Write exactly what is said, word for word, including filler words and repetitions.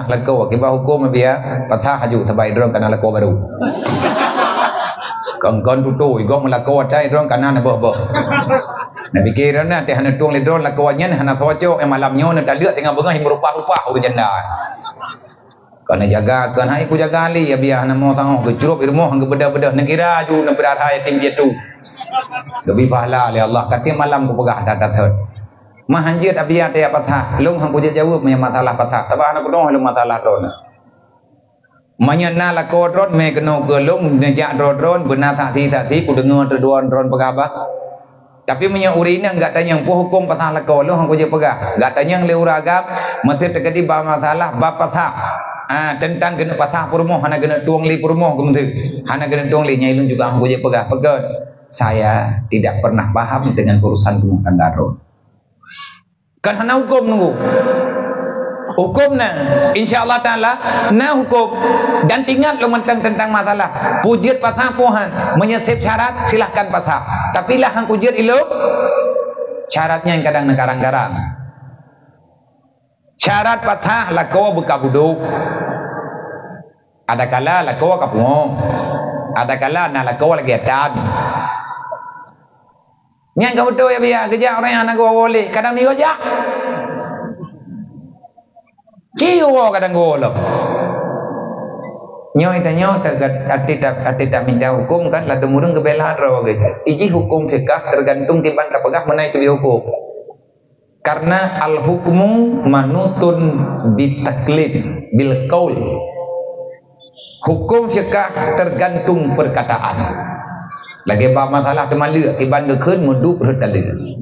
Lakoe, kiban huköm biasa, patah aju sabai droen kana lakoe barô. Kon-kon tutôi, gob meulakoe atai droen kana neuboh-boh. Neupike droen na teuh hana tueng lé droen lakoe nyan hana cocok, eh, malam nyoe neutaleuek teungoh beungoh meurupah-rupah ureueng janda. Kon neujaga, kon hai kujaga lé, ya biasa hana mo tangoh geucrop i rumoh geubeudôh-beudôh neukira aju neupeurara yatim piatu. Geubri pahala lé Allah, katé malam kupeugah that-that thot. Mah hanjeuet abiya teuyak patah, lôn han kujeuet jaweueb meunyoe masalah patah, sabab hana keunoe lôn masalah droeneuh. Meunyoe na lakoe droen mé keunoe keu lôn neujak droe droen beuna saksi-saksi kudeungoe droen droen peugah bah. Tapi meunyoe ureueng inong gata nyang peue huköm pasah lakoe lôn han kujeuet peugah. Gata nyang lé ureueng agam meuseuti teujadi bab masalah bab pasah. Ah, teuntang keuneuk pasah peurumoh hana keuneuk tueng lé peurumoh keu meuseuti. Hana keuneuk tueng lé nyang ilôn juga han kujeuet peugah. Peugah, saya tidak pernah paham dengan urusan rumah tangga droen. Kan hana huköm nunggu. Huköm na, insya Allah Ta'ala na huköm. Dan ingat lôn mantong teuntang masalah peue jeuet pasah peue han. Meunyoe sép syarat, silahkan pasah. Tapi lah han kujeuet ilôn, syarat nyan kadang neukarang-karang. Syarat pasah lakoe beuka budôk. Adakala lakoe ka pungo. Adakala na lakoe lagèe tan. Nyang ka beutôi ya biya, geujak ureueng hana geuwoe lé, kadang digoe jak. Ci woe kadang geuwoe lom. Nyoe tanyoe teuga-, até ta-, até taminta huköm kan, ladôm ureueng geubela droe geuh. Iji huköm fikah teugantung kiban tapeugah meunan teubiet huköm. Karena al-hukmu manutun bitaklid, bil qaul. Huköm fikah teugantung peurkataan. Lagèe bak masalah teumaleuek, kiban geukheun meudup rhot taleuek.